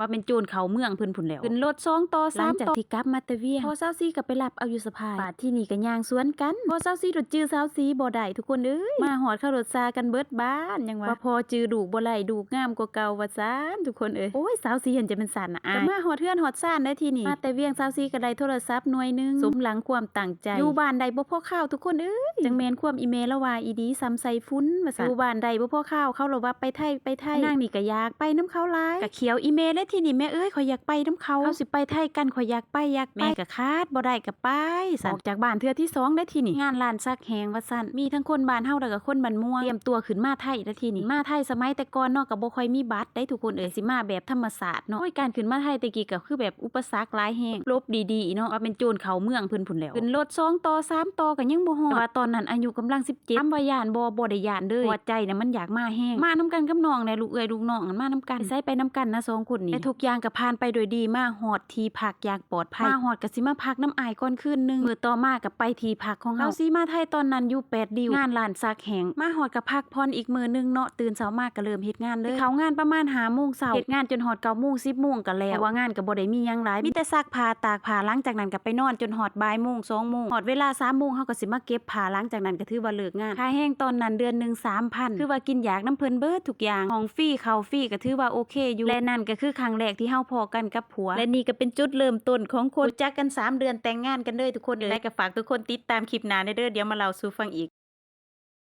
ວ່າແມ່ນໂຈນເຂົ້າເມືອງເພິ່ນພຸ້ນແລ້ວ. ຂຶ້ນລົດສອງຕໍ່ສາມຕໍ່ ຫຼັງຈາກທີ່ກັບມາແຕ່ວຽງ ພໍ່ສາວສີກໍໄປຮັບເອົາຢູ່ສະພາຍ. ບາດທີນີ້ກໍຍ່າງສວນກັນ ພໍ່ສາວສີໂດດຈື່ສາວສີບໍ່ໄດ້ທຸກຄົນເອີຍ. ມາຮອດເຂົາລົດຊາກັນເບິດບ້ານ ຍັງວ່າ ວ່າພໍ່ຈື່ລູກບໍ່ໄດ້ ລູກງາມກວ່າເກົ່າວ່າຊັ້ນທຸກຄົນເອີຍ. ໂອ້ຍ ສາວສີຫັ້ນຈະແມ່ນສັນນະອາຍ. ກໍມາຮອດເຮືອນຮອດຊານໄດ໋ທີນີ້. ມາແຕ່ວຽງສາວສີກໍໄດ້ໂທລະສັບໜ່ວຍໜຶ່ງ ສົມຫວັງຄວາມຕັ້ງໃຈ. ຢູ່ບ້ານໄດ້ບໍ່ພໍຄາວທຸກຄົນເອີຍ. ຈັ່ງແມ່ນຄວາມອີ່ແມ່ລາວວ່າອີ່ດີ ສ່ຳໃສ່ຝຸ່ນວ່າຊັ້ນ. ຢູ່ບ້ານໄດ້ບໍ່ພໍຄາວ ເຂົາລະວ່າໄປໄທ ໄປໄທ. ນາງນີ້ກໍຢາກໄປນຳເຂົາຫຼາຍ ກໍຂຽວອີ່ແມ່ເລີຍທີນີ້ ແມ່ເອີຍ ຂ້ອຍຢາກໄປນຳເຂົາ ເຂົາຊິໄປໄທກັນ ຂ້ອຍຢາກໄປ ຢາກໄປ. ແມ່ກໍຄາດບໍ່ໄດ້ກໍໄປຊັ້ນ. ອອກຈາກບ້ານເທື່ອທີສອງໄດ໋ທີນີ້. ງານຮ້ານສັກແຫ້ງວ່າຊັ້ນ ມີທັງຄົນບ້ານເຮົາ ແລ້ວກໍຄົນບ້ານມ່ວງ ຕຽມຕົວຂຶ້ນມາໄທແລ້ວທີນີ້. ມາໄທສະໄໝແຕ່ກ່ອນເນາະ ກໍບໍ່ຄ່ອຍມີບັດໄດ໋ທຸກຄົນເອີຍ ຊິມາແບບທຳມະຊາດເນາະ. ໂອ້ຍ ການຂຶ້ນມາໄທແຕ່ກີ້ກໍຄືແບບອຸປະສັກຫຼາຍແຮງ ຫຼົບດີໆເນາະ ວ່າແມ່ນໂຈນເຂົ້າເມືອງເພິ່ນພຸ້ນແລ້ວ. ຂຶ້ນລົດສອງຕໍ່ສາມຕໍ່ກໍຍັງບໍ່ຮອດ ແຕ່ວ່າຕອນນັ້ນອາຍຸກຳລັງສິບເຈັດ. ຖາມວ່າຢ້ານບໍ່? ບໍ່ໄດ້ຢ້ານເລີຍ ເພາະວ່າໃຈນະມັນຢາກມາແຮງ. ມານຳກັນກັບນ້ອງແຫຼະ ລູກເອື້ອຍລູກນ້ອງ ມານຳກັນ. ໄປໃສ? ໄປນຳກັນນະ ສອງຄົນນີ້. ແຕ່ທຸກຢ່າງກໍຜ່ານໄປໂດຍດີ ມາຮອດທີ່ພັກຢ່າງປອດໄພ. ມາຮອດກໍຊິມາພັກນຳອ້າຍກ່ອນຄືນໜຶ່ງ ມື້ຕໍ່ມາກໍໄປທີ່ພັກຂອງເຮົາ. ສາວສີມາໄທຕອນນັ້ນຢູ່ແປດລິ້ວ ງານຮ້ານສັກແຫ້ງ. ມາຮອດກໍພັກຜ່ອນອີກມື້ໜຶ່ງເນາະ ຕື່ນເຊົ້າມາກໍເລີ່ມເຮັດງານເລີຍ. ເຂົ້າງານປະມານຫ້າໂມງເຊົ້າ ເຮັດງານຈົນຮອດເກົ້າໂມງ ສິບໂມງກໍແລ້ວ ເພາະວ່າງານກໍບໍ່ໄດ້ມີຫຍັງຫຼາຍ ມີແຕ່ຊັກຜ້າຕາກຜ້າ. ຫຼັງຈາກນັ້ນກໍໄປນອນຈົນຮອດບ່າຍໂມງ ສອງໂມງ. ຮອດເວລາສາມໂມງ ເຮົາກໍຊິມາເກັບຜ້າ. ຫຼັງຈາກນັ້ນກໍຖືວ່າເລີກງານ. ຄ່າແຮງຕອນນັ້ນເດືອນໜຶ່ງສາມພັນ ຄືວ່າກິນຢາກນຳເພິ່ນເບິດທຸກຢ່າງ ຫ້ອງຟຣີ ເຂົ້າຟຣີ ກໍຖືວ່າໂອເຄຢູ່. ແລະນັ້ນກໍຄືຄັ້ງແລກທີ່ເຮົາພໍ້ກັນກັບຜົວ ແລະນີ້ກໍເປັນຈຸດເລີ່ມຕົ້ນຂອງຄົນ ຮູ້ຈັກກັນສາມເດືອນແຕ່ງງານກັນເລີຍທຸກຄົນເອີຍ. ແລະກໍຝາກທຸກຄົນຕິດຕາມຄລິບໜ້າແດ່ເດີ ດຽວມາເລົ່າສູ່ຟັງອີກ.